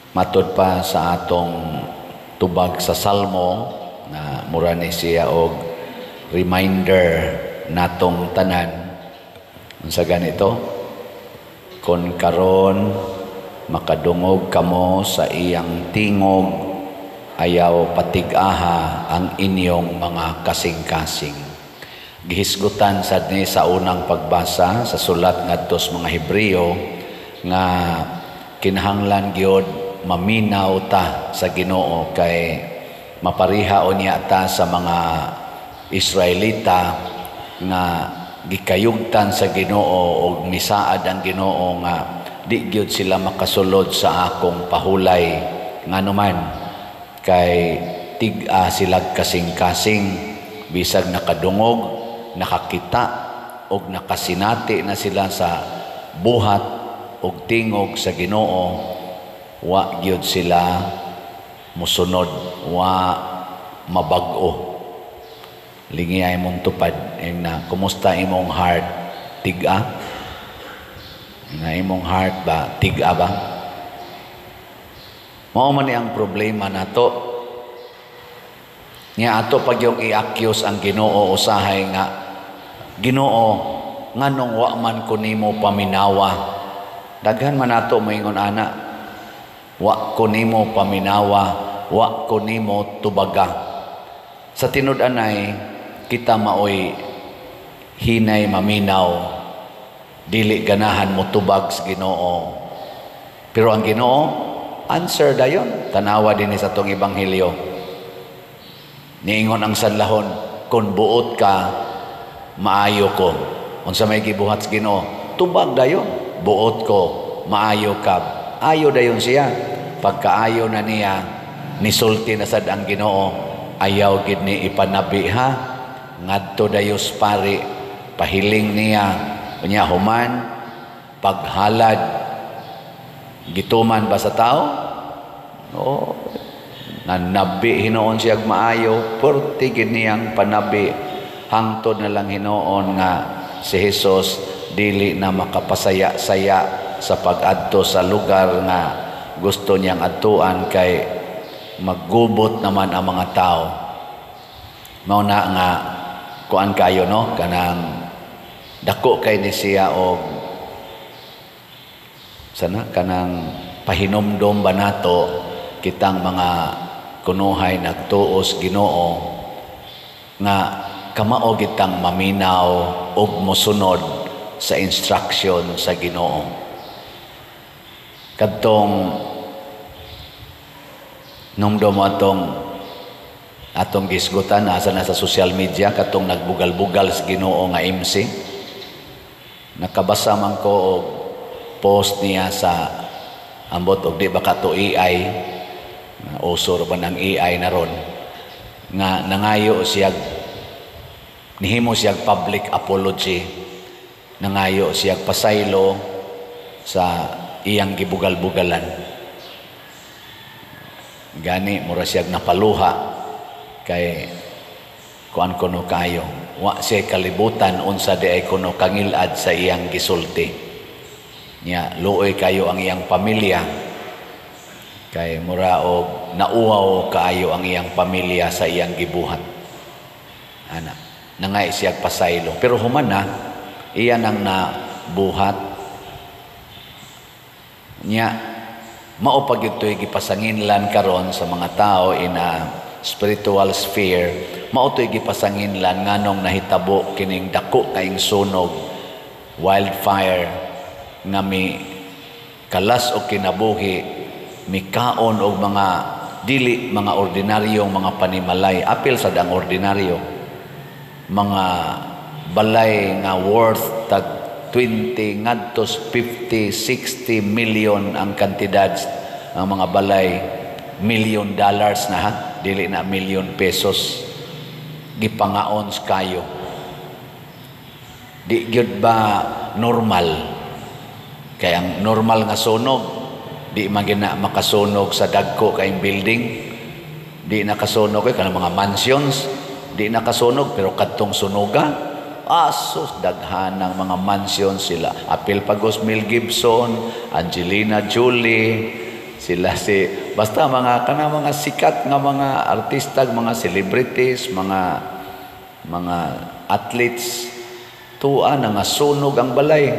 Matud pa sa atong tubag sa Salmo na mura ni siya og reminder natong tanan. Unsa ganito? Kon karon makadungog kamo sa iyang tingog, ayaw patig-aha ang inyong mga kasing-kasing. Gihisgutan sad ni sa unang pagbasa sa sulat ngadto sa mga Hebreo nga kinahanglan gyud maminaw ta sa Ginoo kay mapariha unya ta sa mga Israelita nga gikayugtan sa Ginoo og misaad ang Ginoo nga di gyud sila makasulod sa akong pahulay, ngano man kay tig-a sila kasing-kasing, bisag nakadungog, nakakita og nakasinati na sila sa buhat og tingog sa Ginoo, wa gyud sila musunod, wa mabag-o. Lingi ay mong tupad na kumusta imong heart? Tig-a na imong heart ba? Tig-a ba? Mao man ni ang problema nato. Nya ato pag yung i-accuse ang Ginoo usahay nga, "Ginoo, nganong wa man ko nimo paminawa?" Daghan man nato moingon ana, "Wa ko nimo paminawa, wa ko nimo tubaga." Sa tinud-anay, kita maoy hinay maminaw, dili ganahan mo tubag sa Ginoo. Pero ang Ginoo answer dayon. Tanawa din sa atong ebanghelyo. Niingon ang sanlahon, "Kung buot ka, maayo ko." Unsa may gibuhat sa Ginoo? Tubag dayon. "Buot ko, maayo ka." Ayo dayon siya. Pagkaayo na niya, nisulti na sad ang Ginoo, "Ayaw gid ni ipanabi ha." Ngadto dayos pari, pahiling niya. Unya human paghalad, gituman ba sa tao? Oh, nanabi hinuon siya maayo, perti gid niyang panabi, hangtod na lang hinuon nga si Jesus dili na makapasaya-saya sa pag-adto sa lugar nga gusto niyang adtuan kay maggubot naman ang mga tao. Mao na nga kuan kayo, no, kanang dako kay ni siya og sana kanang pahinomdom ba nato kitang mga kunuhay nagtuos Ginoo nga kamao gitang maminaw og mosunod sa instruction sa Ginoo. Kadtong numdum mo atong atong gisgutan, asa na sa social media katong nagbugal-bugal sa Ginoo nga MC. Nakabasa man ko og post niya sa, ambot og di ba kato AI, uso ra ba ng AI na ron, nga nangayo siya, nihimo siya public apology, nangayo siya pasaylo sa iyang gibugal-bugalan. Gani mura siya napaluha kay kuan kuno kayo, wa siya kalibutan unsa di ay kuno kangilad sa iyang gisulti niya. Luoy kayo ang iyang pamilya kay mura og nauwaw kaayo ang iyang pamilya sa iyang gibuhat ana. Nangay siya pasaylo, pero human na iya nang nabuhat niya. Mao pa gyud to'y gipasanginlan karon sa mga tao in a spiritual sphere. Mao to'y gipasanginlan nganong nahitabo kining dako kaayong sunog, wildfire, nga mi kalas og kinabuhi, mikaon og mga dili mga ordinaryong mga panimalay, apil sad ang ordinaryo, mga balay nga worth tag 20 ngadto 50, 60 million ang kantidad ang mga balay, million dollars na ha, dili na million pesos, gipangaon kayo. Di gyud ba normal? Kay ang normal nga sunog, di man gina makasunog sa dagko kayong building, di nakasunog kay kanang mga mansions, di nakasunog. Pero kadtong sunuga, asos, daghan ng mga mansion sila. Apil pagos Mel Gibson, Angelina Jolie, sila si basta mga kana mga sikat nga mga artista, mga celebrities, mga athletes, tuwa na nga sunog ang balay.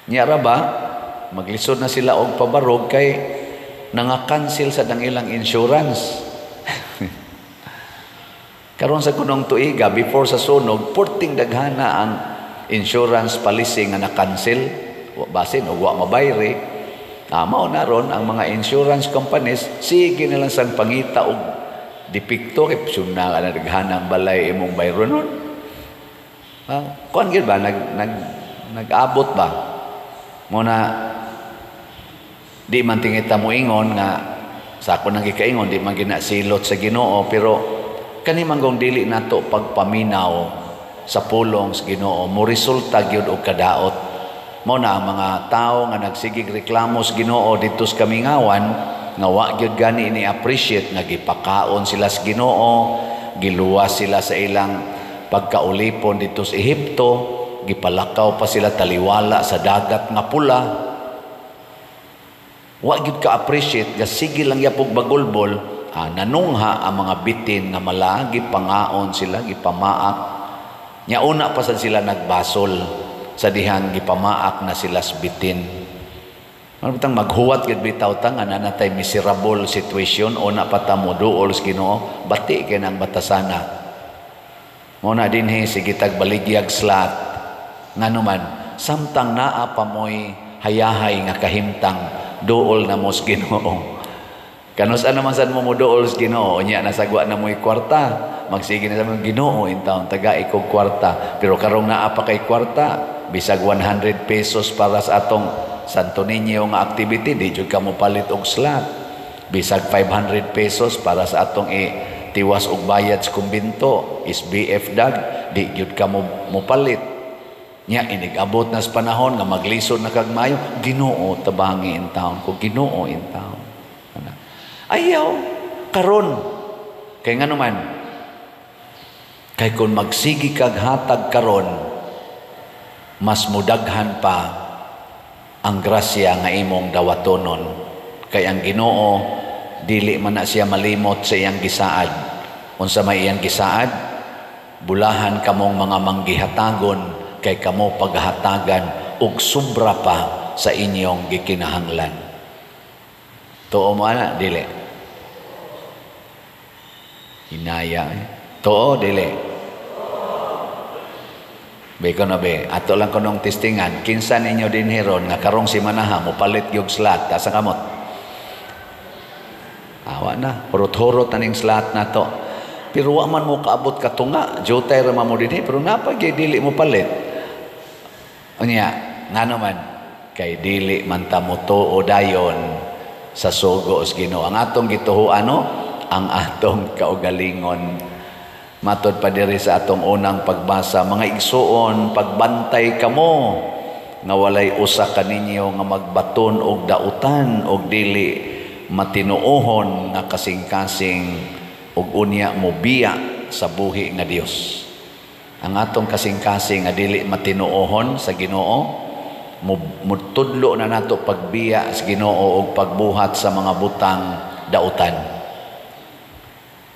Nya ra ba maglisod na sila og pabarog kay nanga-cancel sa dang ilang insurance. Karon sa kunong tuiga before sa sunog, porting daghana ang insurance policy nga na-cancel basin og wa mabayri. Mao na ron ang mga insurance companies sige na lang sang pangita og depekto kay na ka na daghanang balay imong bayron nun. Kuan gyud ba nag nag nag-abot ba? Mo na di man tingita mo ingon nga sa ako nang gikaingon di man ginasilot sa Ginoo, pero kani man gong dili nato pagpaminaw sa pulong sa Ginoo mo resulta gyud og kadaot. Mo na ang mga tao nga nagsigig reklamo sa Ginoo didto sa kamingawan nga wa gyud gani ni appreciate nga gipakaon sila sa Ginoo, giluwas sila sa ilang pagkaulipon didto sa Ehipto, gipalakaw pa sila taliwala sa Dagat nga Pula. Wa gyud ka appreciate nga sige lang yapog bagulbol, nanungha ang mga bitin nga mala, gipangaon sila, gipamaak. Nya una pa sad sila nagbasol sa dihang gipamaak na sila sa bitin. Ano bitang maghuwat gid bitaw ta nga nanatay miserable situation o na pa ta mo duol sa Ginoo, bati kay nang batasana. Mo na dinhi sige tag baligyag slat. Ngano man samtang naa pa moy hayahay nga kahimtang, duol na mo sa Ginoo. Kanus naman sad mo moduol sa Ginoo, unya nasagwa na mo'y kwarta, magsige na sa mga Ginoo in taon taga ikog kwarta, pero karong naa pa kay kwarta, bisag 100 pesos para sa atong Santo Niño nga activity, di jud ka mo palit og slot. Bisag 500 pesos para sa atong tiwas og bayad sa kumbinto, SBF dag, di jud ka mo mopalit. Nya inig-abot na sa panahon nga maglisod na kag maayo, Ginoo tabangi in taon ko, Ginoo in taon. Ayaw karon kay ngano man, kay kun magsigi kag hatag karon, mas mudaghan pa ang grasya nga imong dawatonon. Kay ang Ginoo dili man na siya malimot sa iyang gisaad. Unsa may iyang gisaad? Bulahan kamong mga manggihatagon kay kamo paghatagan og sobra pa sa inyong gikinahanglan. Tuo mo ana dili? Hinaya eh. Tuo dili? Beko na be, ato lang kunong testingan, kinsa ninyo dinhi ron nga karong si manaha mo palit yung slot, asa kamot? Awa na, hurot-hurot na ning slot na to. Pero wa man mo kaabot katunga, jutay ra man mo dinhi, pero napag dili mo palit. Unya, ngano man, kay dili man ta mo tuo dayon sa sugo sa Ginoo. Ang atong gituhuan, no? Ang atong kaugalingon. Matod pa diri sa atong unang pagbasa, mga igsuon, pagbantay kamo nga walay usa kaninyo nga magbaton og dautan og dili matinuohon nga kasing-kasing og unya mobiya sa buhi nga Dios. Ang atong kasing-kasing nga dili matinuohon sa Ginoo, mutudlo na nato pagbiya sa Ginoo og pagbuhat sa mga butang dautan.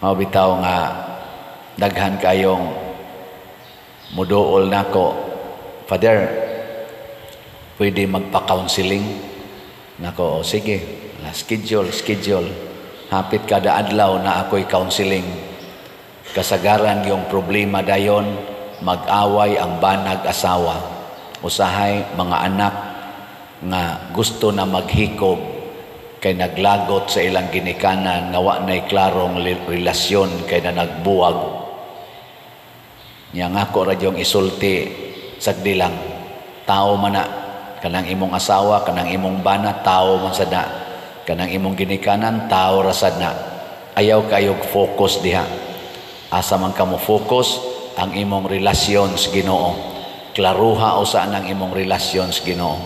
Mao bitaw nga daghan kayong muduol nako, Father, pwede magpa-counseling? Nako, o sige, schedule, schedule. Hapit kada adlaw na ako'y counseling. Kasagaran yung problema dayon, mag-away ang banag asawa. Usahay mga anak nga gusto na maghikog kay naglagot sa ilang ginikanan nga wa na'y klarong relasyon kay na nagbuwag. Nya nga ko radyong isulti sagdi lang, tao man na kanang imong asawa, kanang imong bana, tao man sad na, kanang imong ginikanan, tao ra sad na. Ayaw kayog focus diha. Asa man ka mo focus ang imong relasyon sa Ginoo. Klaruha usa nang imong relasyon sa Ginoo.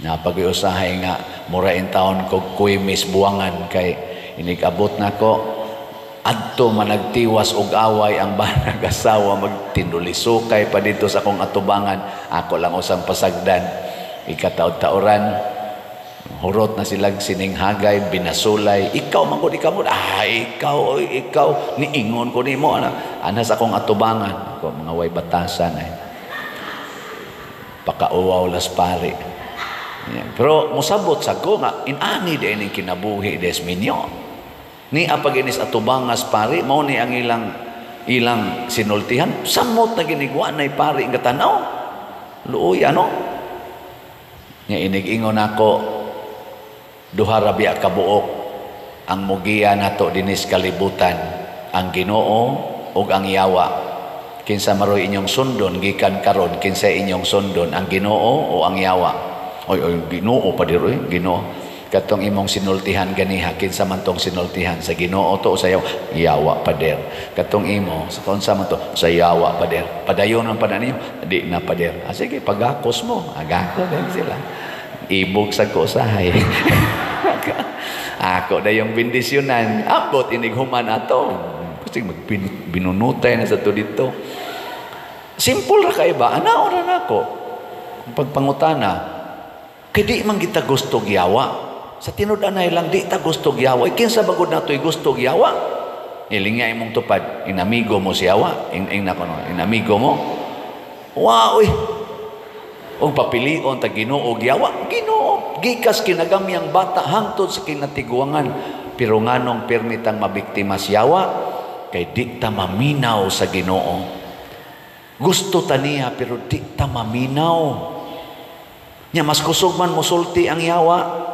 Na pag-usahay nga mura in taon kog kuimis buwangan kay inig-abot nako adto managtiwas og away ang banag asawa, magtinulisukay pa dito sa akong atubangan. Ako lang usang pasagdan, ikataod-taoran. Hurot na silang sininghagay, binasulay. Ikaw man gud, ikaw man. Ah, ikaw, oy, ikaw. Niingon ko nimo. Ana, ana sa akong atubangan. Ako, mga way batasan ay. Pakauwaw las pare. Yan. Pero mosabot sa ko nga, inani din ning kinabuhi des minyo. Ni apag inis atubangas pare, mao ni ang ilang ilang sinultihan. Samot na ginigwa na pare nga tanaw. Luoy ano? Nya inig-ingon ako, duha ra biya kabuok ang mugiya nato dinis kalibutan, ang Ginoo ug ang yawa. Kinsa maroy inyong sundon gikan karon? Kinsa inyong sundon, ang Ginoo o ang yawa? Oy, oy, Ginoo pa diri, oy, Ginoo. Katong imong sinultihan ganiha, kinsa man tong sinultihan, sa Ginoo to o sa yawa? Yawa, pader. Katong imo, sa unsa man to? Sa yawa, pader. Padayon ang padan ninyo? Di na, pader. Ah, sige, pagakos mo. Agako din sila. Ibog sa ko usahay. Ako na yung bendisyonan. Ambot inig human ato. Kasi magbinunutay na sa to dito. Simple ra kay ba? Ana ora nako. Pagpangutana, kay di man kita gusto giyawa. Sa tinud-anay lang, di ta gusto giyawa. Kinsa bagod nato'y gusto giyawa? Iling nga imong tupad, inamigo mo siyawa. Ing nako no, inamigo mo. Wa oy. Og papilion ta Ginoo giyawa. Ginoo gikas kinagamyang bata hangtod sa kinatiguangan. Pero nganong permitang mabiktima siyawa? Kay di ta maminaw sa Ginoo. Gusto ta niya pero di ta maminaw. Nya mas kusog man mosulti ang yawa.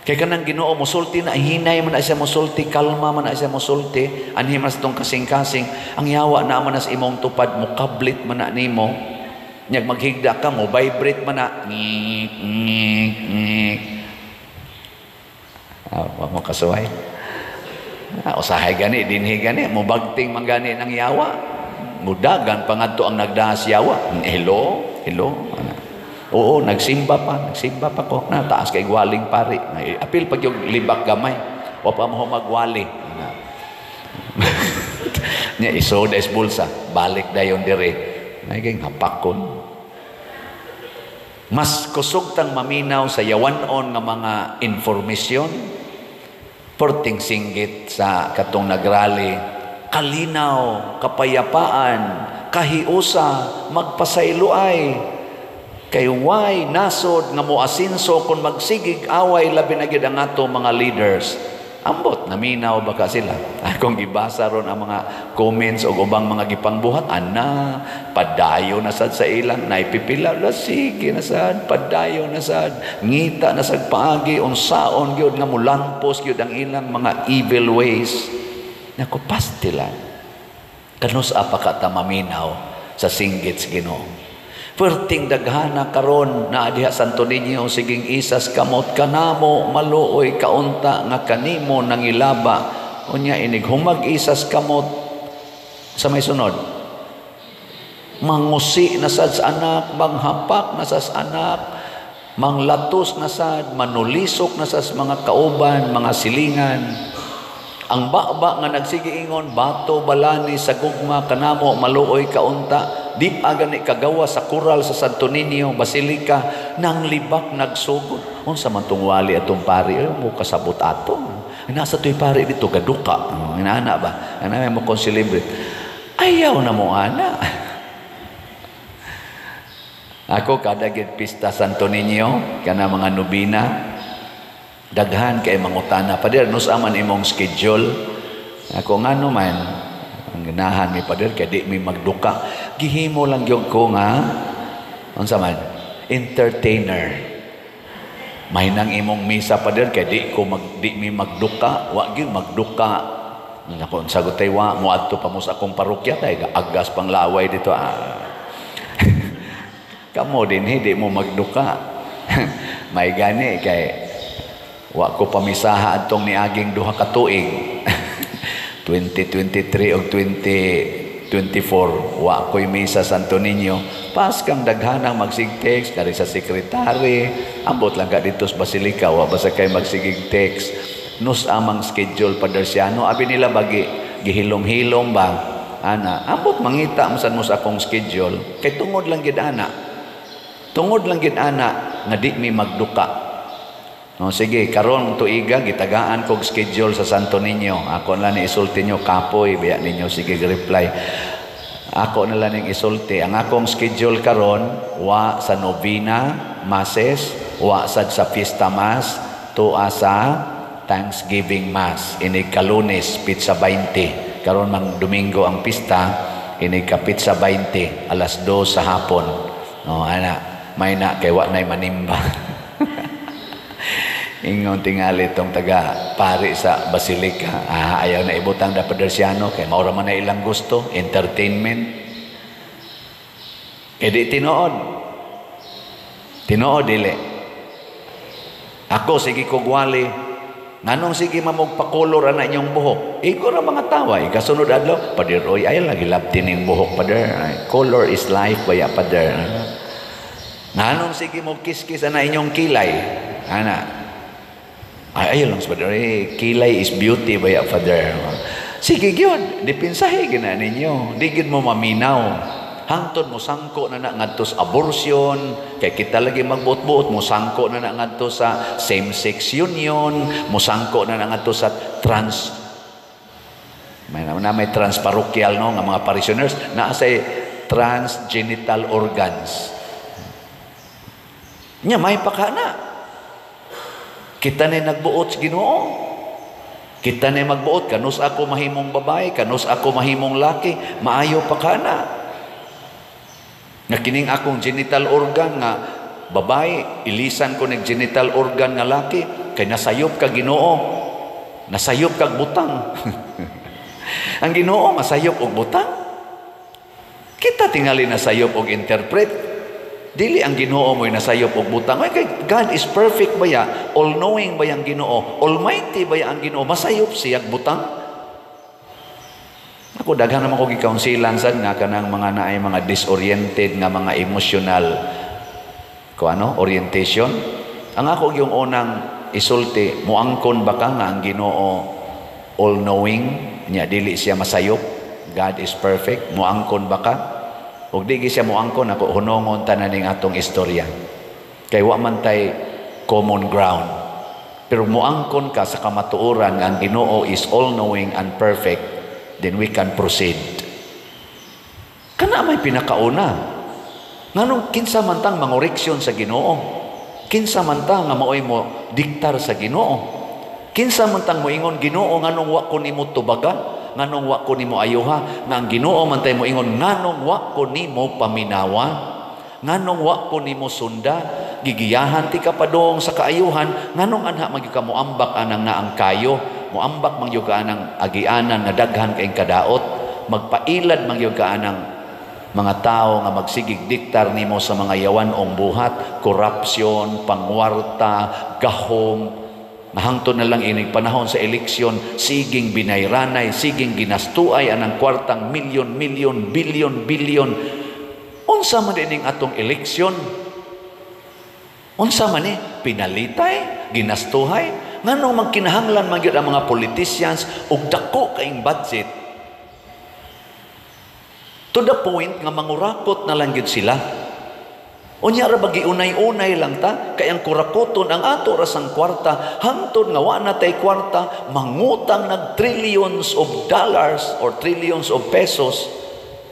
Kay kanang Ginoo mosulti na hinay man na siya mosulti, kalma man na siya mosulti, anhi man sa tong kasing-kasing. Ang yawa na man na sa imong tupad, mukablit man na nimo. Nyag maghigda ka mo, vibrate man na. Ngik, ngik, ngik. Ah, wa mo kasuway. Ah, usahay gani, dinhi gani, mubagting man gani ng yawa. Mudagan pa ngadto ang nagdahas yawa. Hello, hello. Ana. Oo, nagsimba pa ko. Na taas kay gwaling pare. Ay, apil pag yung libak gamay. Wa pa mo magwali. Ana. Nya isod es bulsa, balik dayon dire. Ay kay hapakon. Mas kusog tang maminaw sa yawanon nga mga informasyon, perting singgit sa katong nagrally, kalinaw, kapayapaan, kahiusa, magpasayloay. Kay way nasod nga moasinso kung magsigig away, labi na gyud ang ato mga leaders. Ambot naminaw baka sila. Akong gibasa ron ang mga comments o ubang mga gipangbuhat, ana padayo na sad sa ilang naipipila la, sige na sad, padayo na sad, ngita na sad paagi unsaon gyud nga mulampos gyud ang ilang mga evil ways. Nako, pastila. Kanus apa ka ta maminaw sa singgit sa Ginoo? Perting daghana karon na diha Santo Niño siging isas kamot kanamo maluoy kaunta nga kanimo nangilaba. Unya inig humag isas kamot sa may sunod, mangusi na sad sa anak, manghapak na sa anak, manglatos na sad, manulisok na sa mga kauban, mga silingan. Ang baba nga nagsigiingon, bato balani sa gugma kanamo maluoy kaunta, di pa gani kagawa sa kural sa Santo Niño Basilica nang libak nagsugod. Unsa man tong wali atong pari, ay mo kasabot ato. Nasa to'y pari dito gaduka. Inana ba? Ana mo kon-celebrate. Ayaw na mo ana. Ako kada gid pista Santo Niño kana mga nobina, daghan kay mangutana, "Pader, nusa man imong schedule?" Ako, ngano man ang ganahan mi, pader, kay di mi magduka. Gihimo lang gyud ko nga unsa man, entertainer. May nang imong misa, pader, kay di mi magduka, wa gyud magduka. Nako, sagot tay wa moadto pa mo sa akong parokya tay agas pang laway dito. Ah. Kamo din di mo magduka. May gani kay wa ko pamisaha atong niaging 2 ka tuig. 2023 og 2024 wa ko'y misa Santo Niño. Pas kang daghanang magsigtext kari sa sekretary. Ambot lang ka dito sa Basilica, wa basta kay magsigig text. Nus amang schedule, Pader Siano? Abi nila bagi gihilom-hilom ba? Ana, ambot mangita mo mo sa akong schedule. Kay tungod lang gid ana. Tungod lang gid ana nga di mi magduka. No, sige, karon tuiga gitagaan kog schedule sa Santo Niño. Ako na ni isulti nyo, kapoy biya ninyo, sige reply. Ako na lang ning isulti. Ang akong schedule karon, wa sa novena masses, wa sad sa fiesta mass, tua sa Thanksgiving Mass. Inig kalunes, petsa 20. Karon mang Domingo ang pista, inig ka petsa 20, alas 2 sa hapon. No, ana, may na kay wa nay manimba. Ingon tingali tong taga pari sa Basilika. Ah, ayaw na ibutang da Padersiano kay mao ra man na ilang gusto, entertainment. Eh di tinuod. Tinuod dili. Ako sige ko gwali. Nganong sige mamog pakolor ana inyong buhok? Igo ra mga tawa. Ikasunod adlaw, "Pader oy, ay lagi labti ning buhok, pader. Color is life baya, pader." Nganong sige mo kiskis ana inyong kilay? Ana. Ay, ayaw lang sa pader. Eh, kilay is beauty baya, father. Sige gyud, dipinsahe gina ninyo. Di gyud mo maminaw. Hangtod mo sangko na na ngadto sa abortion, kay kita lagi magbuot-buot, mo sangko na na ngadto sa same-sex union, mo sangko na na ngadto sa trans may na, may transparochial, no, nga mga parishioners naa say transgenital organs. Nya may pakana. Kita ni nagbuot sa Ginoo. Kita ni magbuot kanus ako mahimong babae, kanus ako mahimong laki, maayo pa kana. Nga kining akong genital organ nga babae, ilisan ko ning genital organ nga laki kay nasayop ka Ginoo. Nasayop kag butang. Ang Ginoo masayop og butang. Kita tingali nasayop og interpret. Dili ang Ginoo mo'y nasayop og butang. Ay, kay God is perfect baya, all-knowing baya ang Ginoo, almighty baya ang Ginoo, masayop siya butang. Ako daghan naman ko gikaunsilan sad nga kanang mga naay mga disoriented nga mga emotional ko ano orientation. Ang ako yung unang isulti, muangkon ba ka nga ang Ginoo all-knowing nya dili siya masayop? God is perfect. Muangkon ba ka? Ug di siya moangkon ako, hunongon tanan ning atong istorya. Kay wa man tay common ground. Pero muangkon ka sa kamatuoran nga ang Ginoo is all-knowing and perfect, then we can proceed. Kana may pinakauna. Nganong kinsa man tang mangoreksyon sa Ginoo? Kinsa man ta nga maoy mo diktar sa Ginoo? Kinsa man tang moingon, "Ginoo, nganong wa ko nimo tubaga? Nganong wa ko nimo ayuha?" Nga ang Ginoo man tay moingon, "Nganong wa ko nimo paminawa? Nganong wa ko nimo sunda? Gigiyahan ti ka padong sa kaayuhan, nganong anha magyud ka moambak anang naang kayo, moambak man gyud ka anang agianan nga daghan kayong kadaot, magpailad man gyud ka anang mga tao nga magsigig diktar nimo sa mga yawan-ong buhat, korupsyon, pangwarta, gahom?" Nahangtod na lang inig panahon sa eleksyon, siging binayranay, siging ginastuay anang kwartang milyon, milyon, bilyon, bilyon. Unsa man ining atong eleksyon? Unsa man ni? Pinalitay, ginastuhay? Nganong magkinahanglan man gyud ang mga politicians og dako kaing budget? To the point nga mangurakot na lang gyud sila. Unya ra ba giunay-unay lang ta kay ang kurakoton ang ato ra sang kwarta, hangtod nga wa na tay kwarta, mangutang nag trillions of dollars or trillions of pesos,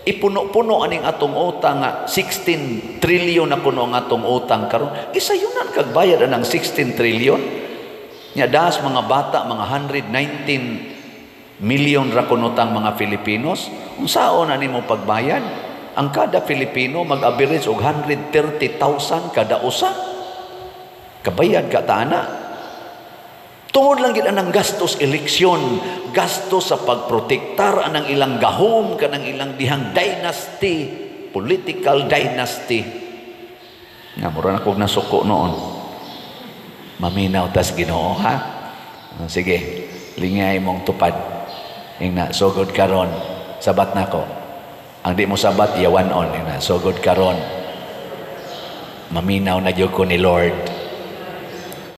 ipuno-puno aning atong utang nga 16 trillion na kuno ang atong utang karon. Gisayunan kag bayad anang 16 trillion. Nya das mga bata, mga 119 million ra kuno tang mga Filipinos, unsaon na nimo pagbayad? Ang kada Filipino mag-average og 130,000 kada usa. Kabayad ka ta ana? Tungod lang gid anang gastos eleksyon, gastos sa pagprotektar anang ilang gahom kanang ilang dihang dynasty, political dynasty. Nga mura na kog nasuko noon. Maminaw tas Ginoo, ha. Sige, lingay mong tupad. Ingna sugod karon, sabat nako. Ang di mo sabat, yawan on. Ingna sugod karon. Maminaw na gyud ko ni Lord.